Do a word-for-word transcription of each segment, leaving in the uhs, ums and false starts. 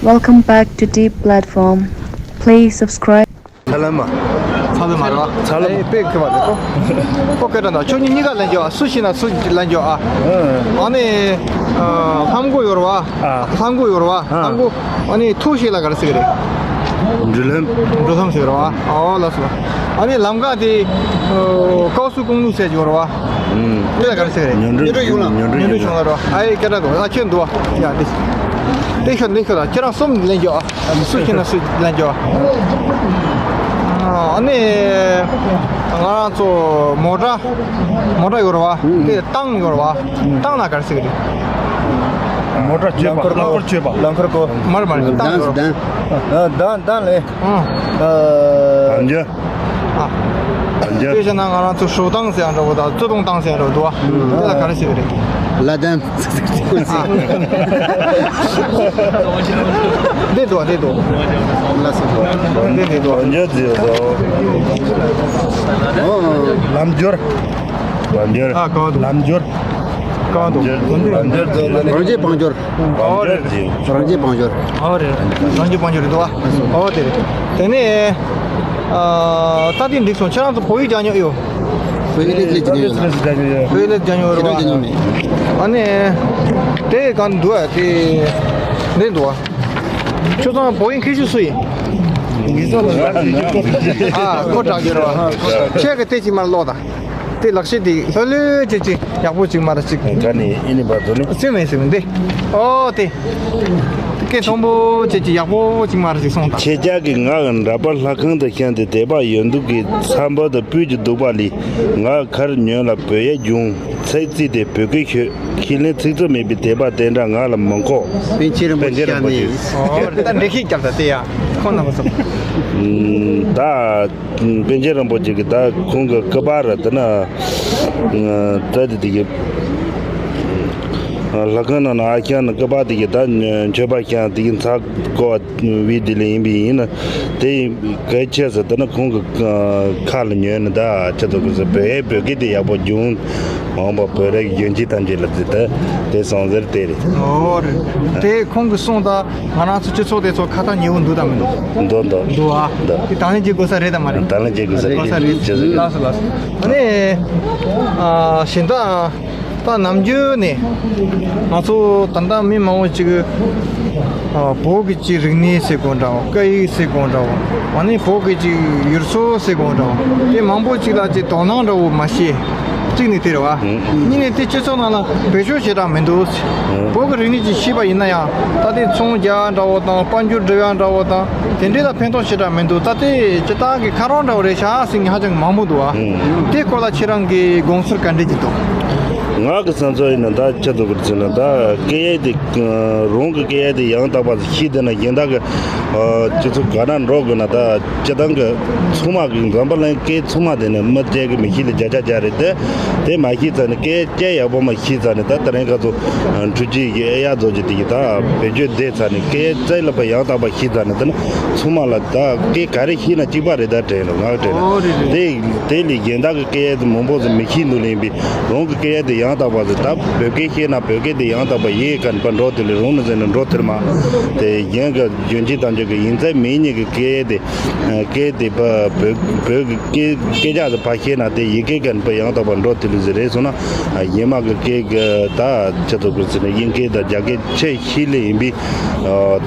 Welcome back to Deep Platform. Please subscribe. ཚ་ལམ་མ། ཚ་ལམ་མ་རེད་བ། ཚ་ལམ་མ། ཨེ་དཔེ་མཁས་པ་རེད་ཁོ། ཁོ་སྐད་གྲགས་འདུག་ཁྱོད་གཉིས་གཉིས་ཀ་ལན་རྒྱོབ་ཨ། སུ་ཤེས་ན་སུ་ལན་རྒྱོབ་ཨ། ཨ་ནི། ཨ། ལྷམ་གོ་ཡོད་རེད་བ། ཨ། ལྷམ་གོ་ཡོད་རེད་བ། ཨ། ལྷམ་གོ། ཨ་ནི་ཐུགས་ཤེས་ལ་ག་རེ་ཟེར་གི་རེད། འབྲུ་ལྷམ། འབྲུ་ལྷམ་ཟེར་གི་རེད་བ། ཨོ་ལགས་སོ། ཨ་ནི་ལམ་ཁ་དེ། ཨོ། ཀའོ་སུ་ཀུང་ལུ་ཟེར་གྱི་ཡོད་རེད་བ། ཨུམ། དེ་ལ་ག་རེ་ཟེར་གི་རེད། ཉོན་འགྲོ་ཉོན་འགྲོ་ཉོན་འགྲོ་ཉོན་འགྲོ་ཉོན་འགྲོ་གཞུང་ལ་རེད་བ། ཨ་ཡེ་སྐད་གྲགས་འདུག་ཨ་ཁྱོད་འདུག་བ། ཡ་དེ། དེ་ཤོད་དེ་ཤོད་ལ་ཁྱེད་རང་གསུམ་ལེན་རྒྱུ་ཨ། སུ་ཤེས་ན་སུ་ལེན་རྒྱུ་ཨ། ཨ་ནི། ང་རང་ཚོ་མོ་ཊ། མོ་ཊ་ཡོད་རེད་བ། དེ་ཏང་ཡོད་རེད་བ། ཏང་ལ་ག་རེ་ཟེར་གི་རེད། མོ་ཊ་སྤྱོད་པ། རླངས་འཁོར་སྤྱོད་པ། རླངས་འཁོར་གོ། མར་མར་ཏང་ཡོད་རེད། ལྡན་ལྡན། ལྡན་ལྡན་ལས། ཨང་། ཨ། བང་རྒྱུག་ཨ། བང་རྒྱུག་དཔེ་བཞག་ན་ང་རང་ཚོ་ཧྲོ་ཏང་ཟེར་ཡང་འདྲ་བོ་དང་བཙོ་བཏུང་ཏང་ཟེར་ཡང་འདྲ་བོ་འདུག་བ། དེ་ལ་ག་རེ་ཟེར་གི་རེད། ལ་དན། ཨ། འདི་འདུག་བ་འདི་འདུག་ལ་སི་འདུག་བ། འདི་འདི་འདུག་བ། བང་རྒྱུག་ཟེར་ཡོད་ཟེར། ལམ་སྒྱུར། བང་རྒྱུག་ཨ་གོ་འདུག་ལམ་སྒྱུར། གང་འདུག་རང་རྒྱུད་བང་སྒྱུར། ཨོ་རེད། རང་རྒྱུད་བང་སྒྱུར། ཨོ་རེད། རང་རྒྱུད་བང་སྒྱུར་རེད་འདུག་བ། ཨོ་དེ་རེད། དེ་ནས་ཨ། ད་དེ་འགྲིག་སོང་། ཁྱེད་རང་ཚོ་བོད་ཡིག་སྦྱང་མྱོང་ཡོད། བོད་ཡིག་ལེགས་ལེགས་ཀྱི་ཡོད་ལ། བོད་ཡིག་ལེགས་སྦྱང་མྱོང་རེད་བ། ཁྱེད་རང་སྦྱང་མྱོང་མེད། ཨ་ནི། དེ་གང་འདུག་ཨ། དེ་འདི་འདུག་ཨ། ཁྱོད་ཚོ་བོད་ཡིག་མཁས་ཤོས་སུ་ཡིན། ངེད་ཚོ་ལ་ཨ་ཁོ་དྲག་གི་རེད་བ། ཁྱེད་ཀྱི་དེ་ཅིག་མར་ཀློག་དང་། དེ་ལག་ཤེས་དེ་ལྷོད་ལྷོད་ཅིག་ཅིག་ཡག་པོ་ཅིག་མར་ཅིག་ད་ནི་ཨི་ནི་པ་དོ་ནི། སེམས་མེད་སེམས་མེད་འདི། ཨོ་དེ། སྐད་མཐོན་པོ་ཅིག་ཅིག་ཡག་པོ་ཅིག་མར་ཅིག་སོང་དང་། ཁྱེད་ཅག་གིས་ང་གི་འདྲ་པར་ལྷ་ཁང་དུ་བཤམས་ཏེ་དད་པ་ཡོད་འདུག་གི་མཚན་པ་དང་སྤུས་ཀྱི་འདུག་པ་ལས། ང་གར་ཉོན་ལ་བོད་ཡིག་སྦྱོང་། ཚིག་རྩིས་ཏེ་བོད་སྐད་ཤོད། ཁས་ལེན་ཚིག་རྩུབ་མེད་པའི་དད་པ་དེ་འདྲ་ང་ལ་མི་མཁོ། པཎ་ཆེན་རིན་པོ་ཆེ་ནས། ཨོ་ད་འགྲེལ་བཤད་རྒྱབ་ད་དེ་ཡ། ཁོང་རྣམ་པ་ཚོ། ད། པཎ་ཆེན་རིན་པོ་ཆེ་གི་ད་ཁོང་གི་སྐུ་པར་དེ་ན། ད་དེ་དེ་གི་ལྷ་ཁང་ནང་ན་ཨ་ཁྱང་ནི་སྐུ་པར་དེ་གི་ད་མཆོད་པ་ཁྱང་དེ་གི་ཚ་བསྐོར་བ་བི་དེ་ལས་ཡིན་པའི་ཡིན་ན། དེ་གལ་ཆེ་ས་དེ་ན་ཁོང་གི་ཁ་ལ་ཉོན་ནི་ད་ཆེ་ཐོག་གི་ས་བོད་བོད་སྐད་དེ་ཡག་པོ་སྦྱོང་། མ་འོངས་པ་བོད་རིགས་གཞོན་སྐྱེས་ཐམས་ཅད་ལ་ཟེར་ཏེ་དེ་སོང་ཟེར་དེ་རེད། ཨོ་རེད། དེ་ཁོང་གི་གསུང་ད། ང་རང་ཚོ་སྤྱི་ཚོགས་དེ་ཚོ་ཁ་ཐག་ཉེ་བོ་འདུག་དང་མི་འདུག་འདུག་འདུག་འདུག་ཨ། འདུག་དེ་དང་ལེན་བྱེད་དགོས་ས་རེད་དམ་མ་རེད། དང་ལེན་བྱེད་དགོས་ས་རེད། དགོས་ས་རེད། བྱེད་དགོས་ས་རེད། ལགས་སོ་ལགས་སོ། ཨ་ནི། ཨ། གཞན་དག་ད་ནམ་རྒྱུན་ནས་ང་ཚོ་ད་ལྟ་མི་མང་པོ་ཅིག་ཨ། བོད་ཀྱི་ཅིག་རིག་གནས་ཟེར་དགོས་འདྲ་བོ། སྐད་ཡིག་ཟེར་དགོས་འདྲ་བོ། ཨ་ནི་བོད་ཀྱི་ཅིག་ཡུལ་སྲོལ་ཟེར་དགོས་འདྲ་བོ། དེ་མང་པོ་ཅིག་ལ་ཅིག་དོ་སྣང་འདྲ་བོ་མ་བྱེད། གཅིག་ནས་དེ་རེད་བ། གཉིས་ནས་དེ་སྤྱི་ཚོགས་ནང་ལ་བེད་སྤྱོད་ཞེ་དྲག་མི་འདུག་བོད་ཀྱི་རིག་གནས་ཅིག་ཤེས་པ་ཡིན་ན་ཡང་ད་ལྟའི་ཚོང་རྒྱག་འདྲ་བོ་དང་དཔལ་འབྱོར་སྒྲུབ་ཡག་འདྲ་བོ་དང་དེ་འདྲས་ལ་ཕན་ཐོགས་ཞེ་དྲག་མི་འདུག་ད་ལྟའི་སྤྱི་བཏང་གི་ཁ་རོག་འདྲ་བོ་རེད་ཤག་ཟེར་མཁན་ཧ་ཅང་མང་པོ་འདུག་བ། དེ་སྐོར་ལ་ཁྱེད་རང་གི་དགོངས་ཚུལ་ག་འདྲས་ཅིག་འདུག་ང་གི་བསམ་ཚུལ་ཡིན་ན་ད་ཁྱེད་ཚོ་གི་ཚུལ་ན་ད་སྐད་ཡིག་དེ་རང་གི་སྐད་ཡིག་དེ་ཡང་དག་པ་ཤེས་བསྡད་ན་གཞན་དག་གི་སྤྱི་ཚོགས་ག་ན་འགྲོ་དགོས་ན་ད། སྤྱི་བཏང་གི་ཚང་མ་གི་འཛམ་བུ་གླིང་སྐད་ཚང་མ་དེ་ནི་མི་སྐྱེ་གི་མི་ཤེས་ལ་བརྒྱ་ཆ་བརྒྱ་རེད་དེ། དེ་མ་ཤེས་ཚར་ནས་སྐད་སྐད་ཡག་པོ་མ་ཤེས་ཚར་ནས་ད་དེ་རིང་ཁ་ཚོ་འཕྲུལ་ཆས་ཀྱི་ཨེ་ཡ་བཟོ་རྒྱུ་དེ་གི་ད་བེད་སྤྱོད་བསྡད་ཚར་ནས་སྐད་རྩིས་ལ་ཕ་ཡང་དག་པ་ཤེས་ཚར་ནས་དེ་ནི་ཚང་མ་ལ་ད་སྐད་ག་རེ་ཤེས་ན་གཅིག་པ་རེད་ད་དྲན་རོགས་ང་དྲན་ཨོ་རེད་རེད། དེ་དེ་ལས་གཞན་དག་གི་སྐད་ཡ་དེ་མང་པོ་ཟིག་མི་ཤེས་འདུག་ལེན་པས་རང་གི་སྐད་ཡ་དེ་ཡང་དག་པ་ཟིག་ད་བོད་སྐད་ཤེས་ན་བོད་སྐད་དེ་ཡང་དག་པ་ཡིན་ག་ནི་པ་འགྲོ་དེ་ལས་རང་ནི་ཟེར་ནས་འགྲོ་ཐུར་མ་དེ་གཞན་གི་རྒྱུན་གཅིག་དང་རྒྱུན་གི་ཡིན་ཚད་མིན་ཉིད་ཀྱི་སྐད་དེ། སྐད་དེ་བ་བོད་བོད་ཀྱི་སྐད་སྐད་ཆ་དེ་ཕར་བཤད་ན་དེ་ཡི་གེ་གན་པ་ཡང་དག་པ་འགྲོ་དེ་ལུས་ཟེར་རེད་སོང་ན། ཡིན་མ་གི་སྐད་གི་ད་ཆེ་ཐོག་གི་ཟེར་ན་དབྱིན་སྐད་དང་རྒྱ་སྐད་ཆེ་ཤོས་ལས་ཡིན་པས།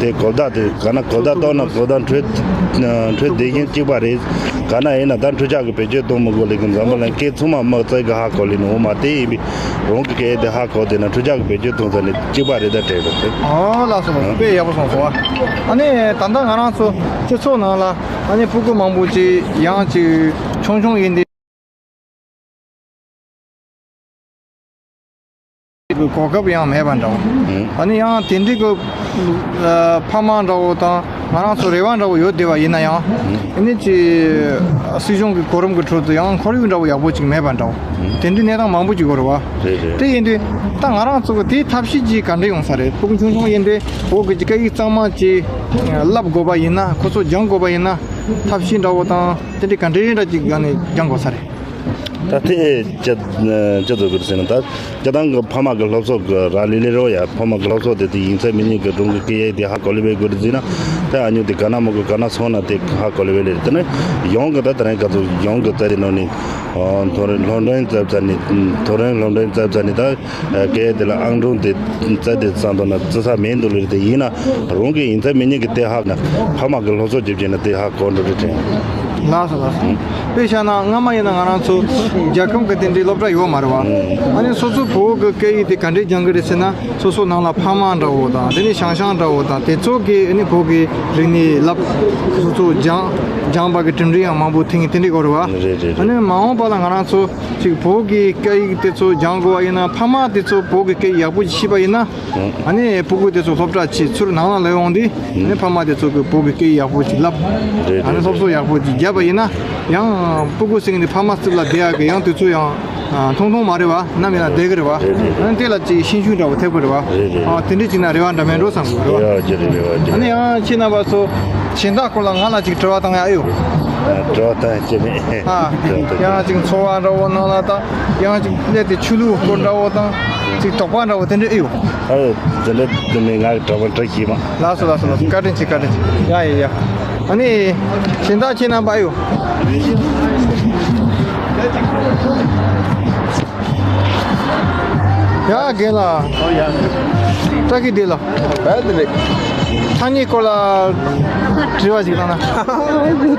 དེ་གོ་བརྡ་དེ་ག་ན་གོ་བརྡ་གཏོང་ན་གོ་བརྡ་འཕྲོད་འཕྲོད་བདེ་ཞིང་གཅིག་པ་རེད། ག་ན་ཡིན་ན་ད་འཕྲུལ་ཆས་ཀྱི་བེད་སྤྱོད་གཏོང་མི་དགོས་ལས་ཀྱི་འཛམ་བུ་གླིང་སྐད་ཚང་མ་དམག་རྩལ་གྱི་ཧ་གོ་ལས་ནི་འོ་མ་དེ་ཡིན་པས། རང་གི་སྐད་དེ་ཧ་གོ་དེ་ན་འཕྲུལ་ཆས་ཀྱི་བེད་སྤྱོད་གཏོང་ས་ནི་གཅིག་པ་རེད་ད་དྲན་རོགས་ཞེས། ཨོ་ལགས་སོ་ལགས་སོ། དཔེ་ཡག་པོ་གསུངས་སོང་བ། ཨ་ནི་ད་ལྟ་ང་རང་ཚོ་སྤྱི་ཚོགས་ནང་ལ་ཨ་ནི་ཕྲུ་གུ་མང་པོ་ཅིག་ཡང་ཅིག་ཆུང་ཆུང་ཡིན་དེ་གོ་སྐབས་ཡང་མེད་པ་འདྲ་བོ། ཨ་ནི་ཡང་དེ་འདྲའི་གི་ཕ་མ་འདྲ་བོ་དང་། ང་རང་ཚོ་རེ་བ་འདྲ་བོ་ཡོད་བསྡད་པ་ཡིན་ན་ཡང་། ཨ་ནི་ཅི། སྲིད་གཞུང་གི་གོ་རིམ་གྱི་ཁྲོད་དུ་ཡང་ཁོར་ཡུག་འདྲ་བོ་ཡག་པོ་ཅིག་མེད་པ་འདྲ་བོ། དེ་འདྲའི་གནས་སྟངས་མང་པོ་ཅིག་ཡོད་རེད་བ། རེད་རེད། དེ་ཡིན་དུས་ད་ང་རང་ཚོ་གི་དེའི་ཐབས་ཤེས་ཅིག་ག་འདྲ་ཡོང་ས་རེད། ཕྲུ་གུ་ཆུང་ཆུང་ཡིན་དུས་བོད་ཀྱི་སྐད་ཡིག་གཙང་མ་ཅིག་བསླབ་དགོས་པ་ཡིན་ན། ཁོ་ཚོ་སྦྱང་དགོས་པ་ཡིན་ན། ཐབས་ཤེས་འདྲ་བོ་དང་དེ་འདྲའི་ག་འདྲའི་འདྲ་ཅིག་ཡང་ནས་སྦྱང་དགོས་ས་རེད། ད་དེ་ཅི་ཅི་ཟེར་དགོས་ཟེར་ན། ད་སྤྱིར་བཏང་གི་ཕ་མ་གི་སློབ་གསོ་གི་ར་ལི་ལི་རོ་ཡ། ཕ་མ་གི་སློབ་གསོ་དེ་དེ་ཡིན་ཚད་མི་ཉིད་ཀྱི་སྒྲུང་གི་སྐད་ཡིག་དེ་ཧ་གོ་ལེ་བའི་དགོས་རེད་ཟེར་ན། ད་ཨ་ཉུ་དེ་ག་ན་མོ་གི་ག་ན་སོང་ན་དེ་ཧ་གོ་ལེ་བའི་ལེ་རེད། དེ་ནས་ཡོང་གི་ད་དེ་རིང་ག་ཚོད་ཡོང་གི་ད་དེ་ནང་ནས་ཨོ་མཐོ་རིམ་སློབ་འབྲིང་བཙལ་བཙལ་ནས། མཐོ་རིམ་སློབ་འབྲིང་བཙལ་བཙལ་ནས་ད་སྐད་ཡིག་དེ་ལ་ཨང་གྲངས་དེ་བཙལ་དེ་བཙལ་འདུག་ན་བཙལ་ས་མེད་འདུག་ལེ་རེད། དེ་ཡིན་ན་རང་གི་ཡིན་ཚད་མི་ཉིད་ཀྱི་དེ་ཧ་ན་ཕ་མ་གི་སློབ་གསོ་བྱེད་བྱས་ན་དེ་ཧ་གོ་འགྲོ་རེད་དྲན། ལགས་སོ་ལགས་སོ། དཔེ་བཞག་ན་སྔ་མ་ཡིན་ན་ང་རང་ཚོ་རྒྱལ་ཁམས་ཀྱི་དེ་འདྲའི་སློབ་གྲྭ་ཡོད་མ་རེད་བ། ཨ་ནི་སོ་སོ་བོད་ཀྱི་སྐད་ཡིག་དེ་ག་འདྲས་སྦྱང་གི་རེད་ཟེར་ན། སོ་སོ་ནང་ལ་ཕ་མ་འདྲ་བོ་དང་དེ་ནས་ཞང་ཞང་འདྲ་བོ་དང་དེ་ཚོ་གིས་ཨ་ནི་བོད་ཀྱི་རིག་གནས་བསླབ། སོ་སོ་སྦྱང་སྦྱངས་པ་གི་གྲུབ་འབྲས་ཡང་མང་པོ་ཐོན་གི་དེ་འདྲས་ཡོད་རེད་བ། རེད་རེད་རེད། ཨ་ནི་མ་འོངས་པ་ལ་ང་རང་ཚོ་ཅིག་བོད་ཀྱི་སྐད་ཡིག་དེ་ཚོ་སྦྱང་དགོས་བ་ཡིན་ན། ཕ་མ་དེ་ཚོ་བོད་ཀྱི་སྐད་ཡིག་ཡག་པོ་ཅིག་ཤེས་པ་ཡིན་ན། ཨ་ནི་སྤུ་གུ་དེ་ཚོ་སློབ་གྲྭ་ཆེད་ཚུར་ནང་ལ་སླེབས་ཡོང་དུས། ཨ་ནི་ཕ་མ་དེ་ཚོ་གི་བོད་ཀྱི་སྐད་ཡག་པོ་ཅིག་བསླབ། རེད། ཨ་ནི་རེད། སློབ་གསོ་ཡག་པོ་ཅིག་བརྒྱབ་པ་ཡིན་ན། ཡང་སྤུ་གུ་ཟེར་མཁན་དེ་ཕ་མ་རྩིབ་ལ་བསྡད་ཡག་གི་ཡང་དུས་ཚོད་ཡང་ཨ་ཐུང་ཐུང་མ་རེད་བ། ནམ་ཡིན་ན་བསྡད་གི་རེད་བ། རེད་རེད། ཨ་ནི་དེ་ལ་ཅིག་ཤེས་འཇོན་འདྲ་བོ་ཐེབས་གི་རེད་བ། རེད་རེད། ཨ་དེ་འདྲས་ཅིག་ན་རེ་བ་འདྲ་མེད་འགྲོ་བསམ་གི་རེད་བ། རེད་རེད་རེད་རེད། ཨ་ནི་ཡང་ཁྱེད་རྣམ་པ་ཚོ་གཞན་དག་སྐོར་ལ་ང་ལ་ཅིག་དྲི་བ་བཏང་ཡ་ཨེ་ཡོད། དྲི་བ་བཏང་ཡ་ཅི་མེད། ཨ་དྲི་བ་བཏང་ཡ། ཡང་ཅིག་འཚོ་བ་འདྲ་བོ་ནང་ལ་དང་། ཡང་ཅིག་སླེབས་ཏེ་ཆོས་ལུགས་སྐོར་འདྲ་བོ་དང་། ཅིག་དོགས་པ་འདྲ་བོ་དེ་འདྲ་ཨེ་ཡོད། ཨ་དེ་འདྲ་དེ་མིན་ང་གི་དྲི་བ་འདྲི་གི་མ། ལགས་སོ་ལགས་སོ་ལགས་སོ། བཀའ་དྲིན་ཆེ། བཀའ་དྲིན་ཆེ། ཡ་ཡ་ཡ། ཨ་ནི་གཞན་དག་ཁྱེད་རྣམ་པ་ཨེ་ཡོད། ཡ་རྒན་ལགས། ཨོ་ཡ། བཀྲ་ཤིས་བདེ་ལགས། བས་དེ་རེད། ཐ་སྙད་སྐོར་ལ་དྲི་བ་ཞིག་བཏང་ན།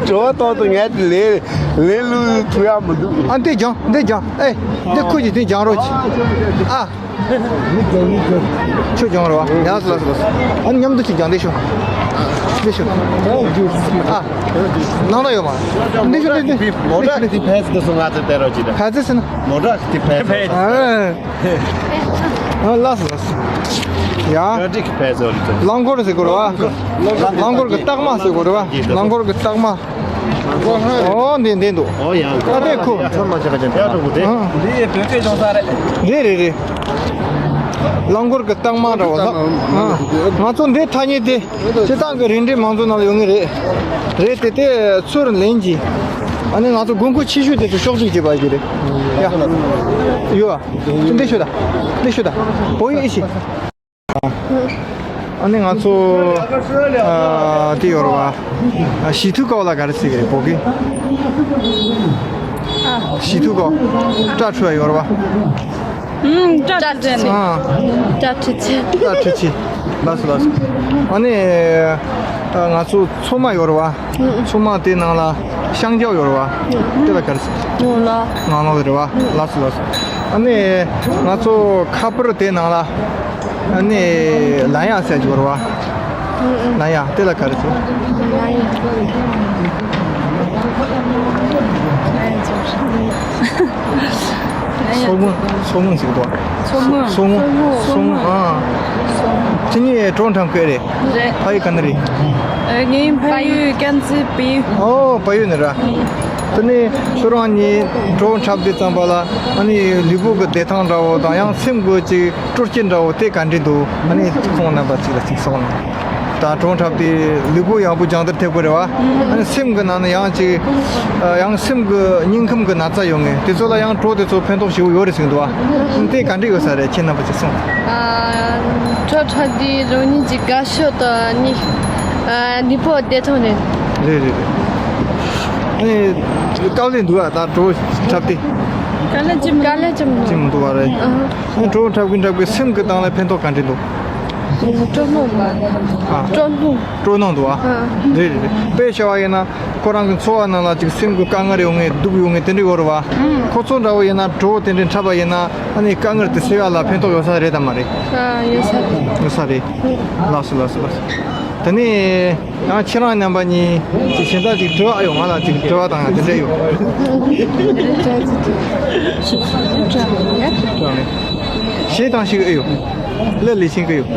དྲི་བ་བཏང་དུས་ངས་དེ་ལས་ལས་ལུགས་ཐུབ་ཡ་མི་འདུག་ཨ་འདི་སྦྱང་འདི་སྦྱང་། ཨེ་འདི་ཁོ་གྱིས་འདི་སྦྱང་རོགས་གྱིས། ཨ། ཁྱོད་སྦྱང་རོགས། ཡ་ལགས་སོ་ལགས་སོ། ཨ་ནི་མཉམ་དུ་ཅིག་སྦྱང་། འདི་ཤོག་འདི་ཤོག་ཨ། ནང་ལ་ཡོད་མ། འདི་ཤོག་འདི་འདི་མོ་ཊ་འདི་ཕན་སོང་། ང་ཚོ་དེར་སྤྲད་རོགས་གྱིས་དང་། ཕན་ཚུན་ཟེར་ན། མོ་ཊ་དེ་ཕན་སོང་། ཨ། ཨ་ལགས་སོ་ལགས་སོ། ཡ། ག་འགྲིག་གི་ཕན་སོང་རེད། རླངས་འཁོར་ཟེར་དགོས་རེད་བ། རླངས་འཁོར་གི་རྟགས་མ་ཟེར་དགོས་རེད་བ། རླངས་འཁོར་གི་རྟགས་མ། ཨོ་འདི་འདི་འདུག་ཨོ་ཡང་ཨ་དེ་ཁུ། ཚང་མ་ཆ་ག་ཅན་ཡག་འགྲོ་གི་དེ། ཨ། འདི་ཡི་བོད་སྐད་སྦྱོང་ས་རེད། རེད་རེད་རེད། རླངས་འཁོར་གི་རྟགས་མ་འདྲ་བོ་ལ། ཨ། ང་ཚོ་འདི་ཐ་སྙད་དེ་སྤྱིར་བཏང་གི་རིགས་འགྲེ་མང་ཚོགས་ནང་ལ་ཡོད་ངེས་རེད། རེད་དེ་དེ་ཚུར་ལེན་གྱིས། ཨ་ནི་ང་ཚོ་དགོས་མཁོ་ཆེ་ཤོས་དེ་ཚོ་ཕྱོགས་བསྒྲིགས་བྱེད་པ་ཞིག་རེད། ཡ། ཡོད་ཨ། འདི་ཤོད་ད། འདི་ཤོད་ད། བོད་ཡིག་ཨེ་ཤེས། ཨ་ནི་ང་ཚོ་ཨ་དེ་ཡོད་རེད་བ། ཞི་ཐུ་ཀའོ་ལ་ག་རེ་ཟེར་གི་རེད་བོད་སྐད། ཞི་ཐུ་ཀའོ། སྐྲ་འཁྲུ་བ་ཡོད་རེད་བ། ཨུམ། སྐྲ་འཁྲུ་ནི། ཨ། སྐྲ་འཁྲུ་ཆེ། སྐྲ་འཁྲུ་ཆེ། ལགས་སོ་ལགས་སོ། ཨ་ནི་ང་ཚོ་ཚོད་མ་ཡོད་རེད་བ། ཚོད་མ་དེ་ནང་ལ་ཤང་ཀྱའོ་ཡོད་རེད་བ། དེ་ལ་ག་རེ་ཟེར། ངང་ལག་ངང་ལག་རེད་བ། ལགས་སོ་ལགས་སོ། ཨ་ནི་ང་ཚོ་ཁ་པར་དེ་ནང་ལ། ཨ་ནི་ལན་ཡ་ཟེར་གྱི་ཡོད་རེད་བ། ལན་ཡ་དེ་ལ་ག་རེ་ཟེར། སོ་སྔོན། སོ་སྔོན་ཟེར་གི་འདུག་བ། སོ་སྔོན། སོ་སྔོན། སོ་སྔོན། ཨ། ཁྱེད་གཉིས་གྲོགས་འཁྲབ་མཁན་རེད། རེད། ཕ་ཡུལ་ག་ནས་རེད། ཨ། ངའི་ཕ་ཡུལ་དཀར་མཛེས་བལ་ཡུལ། ཨོ། བལ་ཡུལ་ནས་ར། དེ་ནས་ཁྱོད་རང་གཉིས་གྲོགས་འཁྲབ་དུས་ཙམ་པ་ལ། ཨ་ནི་ལུས་པོ་གི་བདེ་ཐང་འདྲ་བོ་དང་། ཡང་སེམས་ཀྱི་ཅིག་སྤྲོ་སྐྱིད་འདྲ་བོ་དེ་ག་འདྲ་འདུག་ཨ་ནི་ཁོང་རྣམ་པ་ཅིག་ལ་ཅིག་གསུངས་ན། ད་གྲོགས་འཁྲབ་དུས་ལུས་པོ་ཡག་པོ་སྦྱང་བརྡར་ཐེབས་ཀྱི་རེད་བ། ཨ་ནི་སེམས་ཀྱི་ནང་ན་ཡང་ཅིག་ཨ། ཡང་སེམས་ཀྱི་སྙིང་ཁམས་ཀྱི་ན་ཚ་ཡོད་ངེས། དེ་ཚོ་ལ་ཡང་གྲོགས་དེ་ཚོ་ཕན་ཐོགས་ཞེ་པོ་ཡོད་རེད་ཟེར་གྱི་འདུག་བ། དེ་ག་འདྲ་ཡོད་ས་རེད། ཁྱེད་རྣམ་པ་ཅིག་གསུངས། ཨ། གྲོགས་འཁྲབ་དུས་རང་ཉིད་ཀྱི་དགའ་ཕྱོགས་དང་ནི། ཨ། ལུས་པོ་བདེ་ཐང་རེད། རེད་རེད་རེད། ཨ་ནི་དཀའ་ལས་འདུག་ཨ། ད་གྲོགས་འཁྲབ་དུས། དཀའ་ལས་ཅི་མི། དཀའ་ལས་ཅི་མི། ཅི་མི་འདུག་བ་རེད། ཨ། ཨ་ནི་གྲོགས་འཁྲབ་ཀྱིན་འཁྲབ་ཀྱིན་སེམས་ཀྱི་སྟེང་ལ་ཕན་ཐོགས་ག་འདྲ་འདུག་སྤྲོ་སྣང་། ཨ། སྤྲོ་སྣང་། སྤྲོ་སྣང་འདུག་ཨ། ཨ། རེད་རེད་རེད། དཔེ་བྱ་བ་ཡིན་ན་ཁོ་རང་གི་འཚོ་བ་ནང་ལ་ཅིག་སེམས་ཀྱི་དཀའ་ངལ་ཡོད་ངེས། སྡུག་ཡོད་ངེས། དེ་འདྲ་ཡོད་རེད་བ། ཨང་། ཁོ་ཚོ་འདྲ་བོ་ཡིན་ན་གྲོགས་དེ་འདྲ་འཁྲབ་པ་ཡིན་ན། ཨ་ནི་དཀའ་ངལ་དེ་སེལ་ཡ་ལ་ཕན་ཐོགས་ཡོད་ས་རེད་དམ་མ་རེད། ཨ། ཡོད་ས་རེད། ཡོད་ས་རེད། ལགས་སོ་ལགས་སོ་ལགས་སོ། དེ་ནས་ཡང་ཁྱེད་རང་རྣམ་པ་གཉིས་ཀྱི་གཞན་དག་ཅིག་དྲི་བ་ཨ་ཡོད། ང་ལ་ཅིག་དྲི་བ་དང་ཡང་དེ་འདྲ་ཡོད། དྲི་བ་མེད། ཞེ་དྲག་ཞིག་ཨེ་ཡོད། ལ་ལས་ཤིང་གི་ཡོད།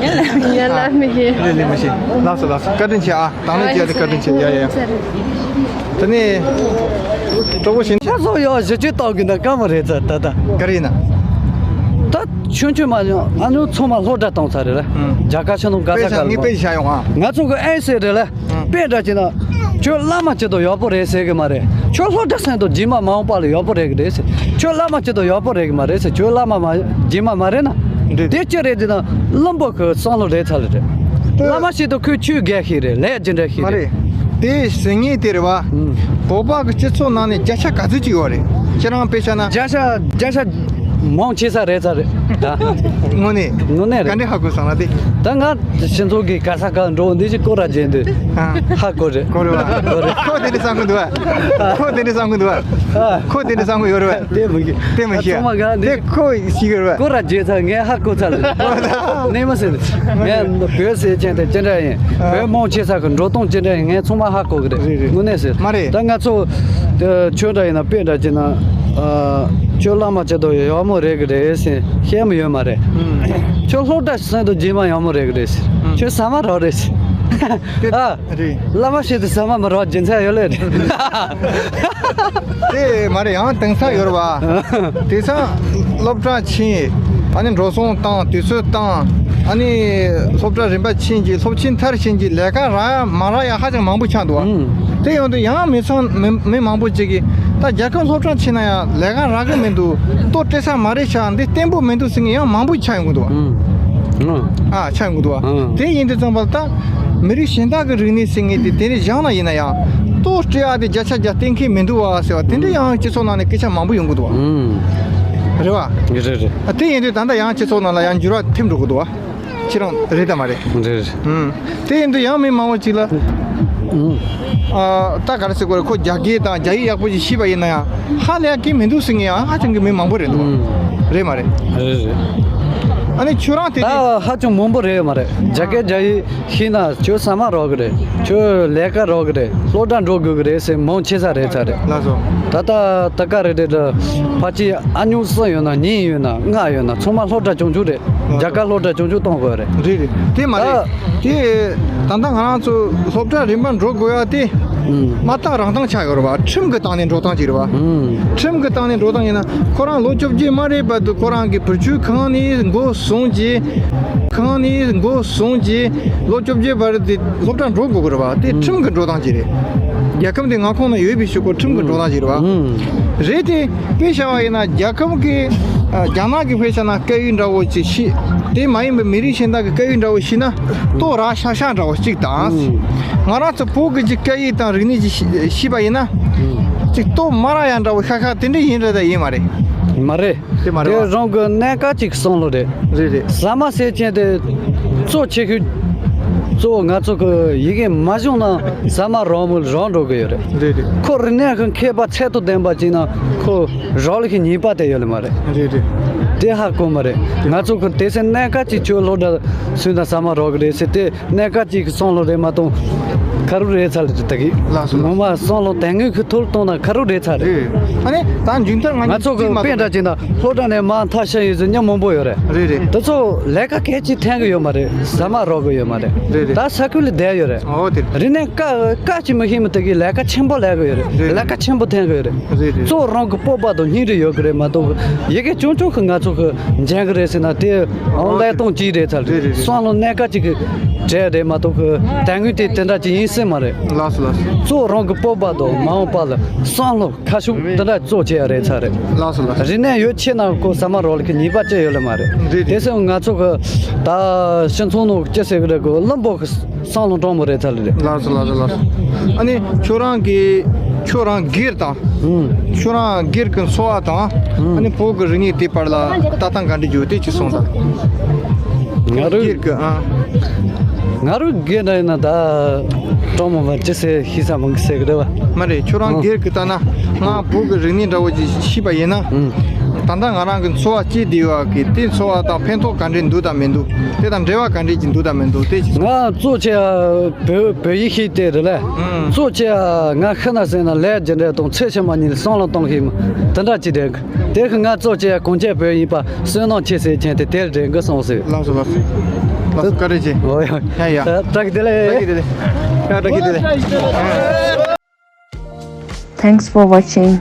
ཡ་ལ་མི་ཤེས། ལ་ལས་མི་ཤེས། ལགས་སོ་ལགས་སོ། བཀའ་དྲིན་ཆེ་ཨ། དང་ལེན་བྱས་ཏེ་བཀའ་དྲིན་ཆེ། ཡ་ཡ་ཡ། དེ་ནས་གྲོགས་པོ་གཞན། ཁ་སོ་ཡོད་བཞི་བཅུ་བཏང་གི་ན་སྐར་མ་རེད་ཙ་ད་ད། ག་རེ་ཡིན་ན། ད་ཆུང་ཆུང་མ་ཉོ་ཨ་ཉོ་ཚང་མ་སློབ་གྲྭ་བཏང་ཚར་རེད་ལ། ཨང་། རྒྱ་གར་ཕྱི་ནང་ག་ས་ག་ལ། ངས་དཔེ་བཞག་ཡོང་ཨ། ང་ཚོ་གི་ཨེ་ཟེར་རེད་ལ། ཨང་། དཔེ་འདྲ་བྱས་ན། ཁྱོད་བླ་མ་ཅིག་དང་ཡག་པོ་རེད་ཟེར་གི་མ་རེད། ཁྱོད་སློབ་གྲྭ་ཟིན་དང་རྗེས་མ་མ་འོངས་པ་ལ་ཡག་པོ་རེད་གི་རེད་ཟེར། ཁྱོད་བླ་མ་བྱེད་དང་ཡག་པོ་རེད་གི་མ་རེད་ཟེར། ཁྱོད་བླ་མ་མ་རྗེས་མ་མ་རེད་ན། འདི་དེ་ཅི་རེད་ཟེར་ན་བླུན་པོ་གི་བསམ་བློ་རེད་ཚར་ལ་རེད། བླ་མ་བྱེད་དང་ཁོས་ཆོས་རྒྱག་ཤེས་རེད། ལས་ཅི་འདྲ་ཤེས་མ་རེད། རེད། དེ་ཟེར་ངེས་དེ་རེད་བ། ཨུམ། བོད་པ་གི་སྤྱི་ཚོགས་ནང་ནས་བརྒྱ་ཆ་ག་ཚོད་ཅིག་ཡོད་རེད། ཁྱེད་རང་དཔེ་བཞག་ན། བརྒྱ་ཆ་བརྒྱ་ཆ་མང་ཆེ་ས་རེད་ཚར་རེད་ད། དངོས་གནས། དངོས་གནས་རེད། ག་འདྲ་ཧ་གོ་སོང་ལ་དེ། ད་ང་སྤྱི་ཚོགས་ཀྱི་ག་ས་ག་འགྲོ་འདི་ཅིག་སྐོར་ར་བརྗེད་འདུག་ཨ། ཧ་གོ་རེད། གོ་རེད་བ། གོ་རེད། ཁོ་དེ་འདྲ་བསམ་གི་འདུག་བ། ཁོ་དེ་འདྲ་བསམ་གི་འདུག་བ། ཨ། ཁོ་དེ་འདྲ་བསམ་གི་ཡོད་རེད་བ། དེ་མི་གི། དེ་མི་ཤེས། ཚང་མ་ག་འདི་དེ་ཁོ་ཤེས་གི་རེད་བ། སྐོར་ར་བརྗེད་ཚར། ངས་ཧ་གོ་ཚར་ལ། གནས་མ་ཟེར། ངས་བོད་ཟེར་མཁན་དེ་ཅི་འདྲ་ཡིན། ཨ། བོད་མང་ཆེ་ས་གི་འགྲོ་སྟངས་ཅི་འདྲ་ཡིན་ངས་ཚང་མ་ཧ་གོ་གི་རེད། རེད་རེད། དངོས་གནས་ཟེར། མ་རེད། ད་ང་ཚོ་དེ་ཆོས་འདྲ་ཡིན་ན་དཔེ་འདྲ་བྱས་ན། ཨ། ཁྱོད་བླ་མ་བྱེད་དང་ཡག་མོ་རེད་གི་རེད་ཟེར་བཤད་མི་ཡོད་མ་རེད། ཨུམ། ཁྱོད་སློབ་གྲྭ་ཟིན་དང་རྗེས་མ་ཡག་མོ་རེད་གི་རེད་ཟེར། ཨུམ། ཁྱོད་ཟ་མ་རག་རེད་ཟེར། ཨ། རེད། བླ་མ་བྱེད་དུ་ཟ་མ་མི་རག་རྒྱུ་མཚན་ཡོད་ལེ་རེད། དེ་མ་རེད། ཡང་དེང་སང་ཡོད་རེད་བ། དེང་སང་སློབ་གྲྭ་ཕྱིན། ཨ་ནི་འགྲོ་སོང་བཏང་། དུས་ཚོད་བཏང་། ཨ་ནི་སློབ་གྲྭ་རིམ་པ་ཕྱིན་གྱི་སློབ་ཆེན་མཐར་ཕྱིན་གྱི་ལས་ཀ་རག་ཡ་མ་རག་ཡ་ཧ་ཅང་མང་པོ་ཆགས་འདུག་བ། ཨང་། དེ་ཡོང་དུས་ཡང་མི་ཚང་མི་མི་མང་པོ་ཅིག་གིས་ད་རྒྱལ་ཁབ་སློབ་གྲྭ་ཕྱིན་ན་ཡང་ལས་ཀ་རག་གི་མི་འདུག་ལྟོ་སྤྲད་ས་མ་རེད་ཤག་འདི་བརྟན་པོ་མི་འདུག་ཟེར་མཁན་ཡང་མང་པོ་ཆགས་ཡོང་གི་འདུག་བ། ཨང་། ཨང་། ཨ། ཆགས་ཡོང་གི་འདུག་བ། ཨང་། དེ་ཡིན་དུས་ཙམ་པ་ལ་ད། མི་རིགས་གཞན་དག་གི་རིག་གནས་ཟེར་མཁན་དེ་དེ་རིང་སྦྱངས་ན་ཡིན་ན་ཡང་ལྟོ་སྤྲད་ཡག་དེ་བརྒྱ་ཆ་བརྒྱ་གཏན་འཁེལ་མི་འདུག་བ་ཟེར་བ་དེ་འདྲ་ཡང་སྤྱི་ཚོགས་ནང་ནས་སྐད་ཆ་མང་པོ་ཡོང་གི་འདུག་བ། ཨང་། རེད་བ། རེད་རེད། ཨ། དེ་ཡིན་དུས་ད་ལྟ་ཡང་སྤྱི་ཚོགས་ནང་ལ་ཡང་འགྱུར་བ་ཐེབས་འགྲོ་གི་འདུག་བ། ཁྱེད་རང་རེད་དམ་མ་རེད། རེད་རེད། ཨང་། དེ་ཡིན་དུས་ཡང་མི་མང་པོ་ཅིག་ལ། ཨང་། ཨ། ད་ག་རེ་ཟེར་དགོས་རེད། ཁོ་རྒྱ་སྐད་དང་རྒྱ་ཡིག་ཡག་པོ་ཞིག་ཤེས་པ་ཡིན་ན་ཡང་ཧ་ལས་ཀྱི་མི་འདུག་ཟེར་མཁན་ཡང་ཧ་ཅང་གི་མི་མང་པོ་རེད་འདུག་བ། ཨང་། རེད་མ་རེད། རེད་རེད། ཨ་ནི་ཁྱོད་རང་དེ་ད་ཧ་ཅང་མང་པོ་རེད་མ་རེད། རྒྱ་སྐད་རྒྱ་ཡིག་ཤེས་ན་ཁྱོད་ཟ་མ་རག་གི་རེད། ཁྱོད་ལས་ཀ་རག་གི་རེད། སློབ་གྲྭ་འགྲོ་དགོས་གི་རེད་ཟེར་མང་ཆེ་ས་རེད་ཚར་རེད། ལགས་སོ། ད་ལྟ་ད་ག་རེད་རེད། ཕལ་ཆེར་ཨ་ཉུང་གསུམ་ཡོད་ན་གཉིས་ཡོད་ན་ལྔ་ཡོད་ན་ཚང་མ་སློབ་གྲྭ་ཆུང་ཆུང་རེད། རྒྱ་གར་སློབ་གྲྭ་ཆུང་ཆུང་གཏོང་དགོས་རེད། རེད་རེད། དེ་མ་རེད། ད་དེ་ད་ལྟ་ང་རང་ཚོ་སློབ་གྲྭ་རིམ་པ་འགྲོ་དགོས་ཡ་དེ། ཨུམ། མ་བཏང་རང་བཏང་ཆགས་ཡོད་རེད་བ། ཁྲིམས་ཀྱི་སྟེང་ནས་འགྲོ་སྟངས་ཅིག་རེད་བ། ཨུམ། ཁྲིམས་ཀྱི་སྟེང་ནས་འགྲོ་སྟངས་ཡིན་ན་ཁོ་རང་ལོ་བཅོ་བརྒྱད་མ་རེད་བར་དུ་ཁོ་རང་གི་བུ་ཆུང་གང་ནས་འགོ་བཟུང་རྗེས། གང་ནས་འགོ་བཟུང་རྗེས་ལོ་བཅོ་བརྒྱད་བར་དུ་སློབ་གྲྭ་འགྲོ་དགོས་ཀྱི་རེད་བ། དེ་ཁྲིམས་ཀྱི་འགྲོ་སྟངས་ཅིག་རེད། རྒྱལ་ཁབ་འདི་མངའ་ཁོངས་ན་ཡོད་པའི་ཕྱོགས་ཁོ་ཁྲིམས་ཀྱི་འགྲོ་སྟངས་ཅིག་རེད་བ། ཨུམ། རེད་དེ། དཔེ་བཞག་པ་ཡིན་ན་རྒྱལ་ཁབ་ཀྱི། ཨ། རྒྱ་ནག་གི་དཔེ་བཞག་ན་སྐད་ཡིག་འདྲ་བོ་ཅིག་ཤེས། དེ་མ་ཡིན་པའི་མི་རིགས་གཞན་དག་གི་སྐད་ཡིག་འདྲ་བོ་ཤེས་ན་ལྟོ་རག་ཤག་ཤག་འདྲ་བོ་གཅིག་དང་། ཨུམ། ང་རང་ཚོ་བོད་ཀྱི་ཅིག་སྐད་ཡིག་དང་རིག་གནས་ཅིག་ཤེས་པ་ཡིན་ན། ཨུམ། ཅིག་ལྟོ་མ་རག་ཡ་འདྲ་བོ་ཤག་ཤག་དེ་འདྲ་ཡིན་རེད་ད་ཡིན་མ་རེད། མ་རེད། དེ་མ་རེད་བ། དེ་རང་གི་གནད་འགག་ཅིག་བསམ་བློ་རེད། རེད་རེད། ཟ་མ་ཟེར་མཁན་དེ་གཙོ་ཆེ་ཤོས། གཙོ་བོ་ང་ཚོ་གི་ཡི་གེ་མ་སྦྱངས་ན་ཟ་མ་རག་མོ་རག་འགྲོ་གི་ཡོད་རེད། རེད་རེད། ཁོ་རིག་གནས་ཀྱི་མཁས་པ་ཚད་དང་ལྡན་པ་ཅིག་ན་ཁོ་རག་ལས་ཀྱི་ཉེས་པ་དེ་ཡོད་ལེ་མ་རེད། རེད་རེད། དེ་ཧ་གོ་མ་རེད། ང་ཚོ་གི་དེ་སེ་གནད་འགག་ཅིག་ཁྱོད་སློབ་གྲྭ་སོང་ན་ཟ་མ་རག་གི་རེད་ཟེར་དེ། གནད་འགག་ཅིག་གི་བསམ་བློ་རེད་མ་གཏོགས་ཁ་རུ་རེད་ཚར་ལེ་ད་གི། ལགས་སོ། ངོ་མ་བསམ་བློ་དེ་སྔོན་གྱི་ཐོག་གཏོང་ན་ཁ་རུ་རེད་ཚར་རེད། རེད། ཨ་ནི་ད་མཇུག་མཐར་ང་ང་ཚོ་གི་དཔེ་འདྲ་ཅིག་ན་སློབ་གྲྭ་ནས་མར་མཐར་ཕྱིན་ཡོད་ཚད་མི་མང་པོ་ཡོད་རེད། རེད་རེད། དེ་ཚོ་ལས་ཀ་གལ་ཆེ་འཐེན་གི་ཡོད་མ་རེད། ཟ་མ་རག་གི་ཡོད་མ་རེད། རེད་རེད། ད་ས་ཁུལ་ལ་བསྡད་ཡོད་རེད། འོ་དེ་རེད། རིག་གནས་ཀ་ཀ་ཅིག་མི་ཤེས་མི་དེ་གི་ལས་ཀ་ཆེན་པོ་ལས་གི་ཡོད་རེད། རེད་རེད། ལས་ཀ་ཆེན་པོ་འཐེན་གི་ཡོད་རེད། རེད་རེད། གཙོ་བོ་རང་གི་སྤོབས་པ་དང་སྙིང་རུས་ཡོད་གི་རེད་མ་གཏོགས་ཡི་གེ་ཆུང་ཆུང་གི་ང་ཚོ་གི་འཇོན་གི་རེད་ཟེར་ན་དེ་ཨང་ལས་གཏོང་ཅིག་རེད་ཚར། རེད་རེད་རེད། སང་ལོ་གནད་འགག་ཅིག་གི་གྲས་རེད་མ་གཏོགས་གི་དོན་དངོས་དེ་དེ་འདྲ་ཅིག་ཡིན་སྲིད་མ་རེད། ལགས་སོ་ལགས་སོ། གཙོ་བོ་རང་གི་སྤོབས་པ་དང་མ་འོངས་པ་ལ་སང་ལོ་ཁ་ཤུགས་དེ་འདྲ་གཙོ་ཆེ་ཡ་རེད་ཚར་རེད། ལགས་སོ་ལགས་སོ། རིག་གནས་ཡོད་ཆེ་ན་ཁོ་ཟ་མ་རག་ལས་ཀྱི་ཉེས་པ་ཅི་ཡོད་ལེ་མ་རེད། རེད་རེད། དེ་སེ་ང་ཚོ་གི་ད་སྤྱི་ཚོགས་ནང་ཅི་ཟེར་གི་རེད་གི་བླུན་པོ་གི་སང་ལོ་གྲོང་མོ་རེད་ཚར་ལེ་རེད། ལགས་སོ་ལགས་སོ་ལགས་སོ། ཨ་ནི་ཁྱོད་རང་གི་ཁྱོད་རང་སྒེར་དང་། ཨུམ། ཁྱོད་རང་སྒེར་གྱི་འཚོ་བ་དང་། ཨུམ། ཨ་ནི་བོད་ཀྱི་རིག་གནས་དེ་བར་ལ་ལྟ་སྟངས་ག་འདྲ་ཡོད་དེ་ཅིག་གསུངས་དང་། ང་རང་སྒེར་གྱི་ཨ། ང་རང་སྒེར་ན་ཡིན་ན་ད་གྲོང་མོ་མ་ཅི་ཟེར་ཤེས་ས་མང་གི་ཟེར་གི་རེད་བ། མ་རེད། ཁྱོད་རང་ཨུམ། སྒེར་གྱི་ལྟ་ན་ང་བོད་ཀྱི་རིག་གནས་འདྲ་བོ་ཅིག་ཤེས་པ་ཡིན་ན། ཨུམ། ད་ལྟ་ང་རང་གི་འཚོ་བ་སྐྱེལ་བསྡད་ཡོད་གི་དེ་འཚོ་བ་དང་ཕན་ཐོགས་ག་འདྲས་འདུག་དང་མི་འདུག་དེ་དང་འབྲེལ་བ་ག་འདྲས་ཀྱི་འདུག་དང་མི་འདུག་དེ་ཅིག་ང་གཙོ་ཆེ་བ་བོད་བོད་ཡིག་ཤེས་དེ་རེད་ལ། ཨང་། གཙོ་ཆེ་བ་ང་ཤི་ན་ཟེར་ན་ལས་ཀྱི་འདྲ་དང་ཚེ་ཕྱི་མ་གཉིས་ལ་བསམ་བློ་གཏོང་ཤེས་མ་དེ་འདྲ་ཅིག་རེད། དེ་གི་ང་གཙོ་ཆེ་བ་གངས་ཅན་བོད་ཡིན་པ་བསོད་ནམས་ཆེ་ཟེར་མཁན་དེ་དེ་རེད་གི་སོང་ཟེར། ལགས་སོ་ལགས་སོ། ལགས་སོ་བཀའ་དྲིན་ཆེ། ཨོ་ཡ། ཡ་ཡ། ད་བཀྲ་ཤིས་བདེ་ལེགས། བཀྲ་ཤིས་བདེ་ལེགས། ཡ་བཀྲ་ཤིས་བདེ་ལེགས། Thanks for watching.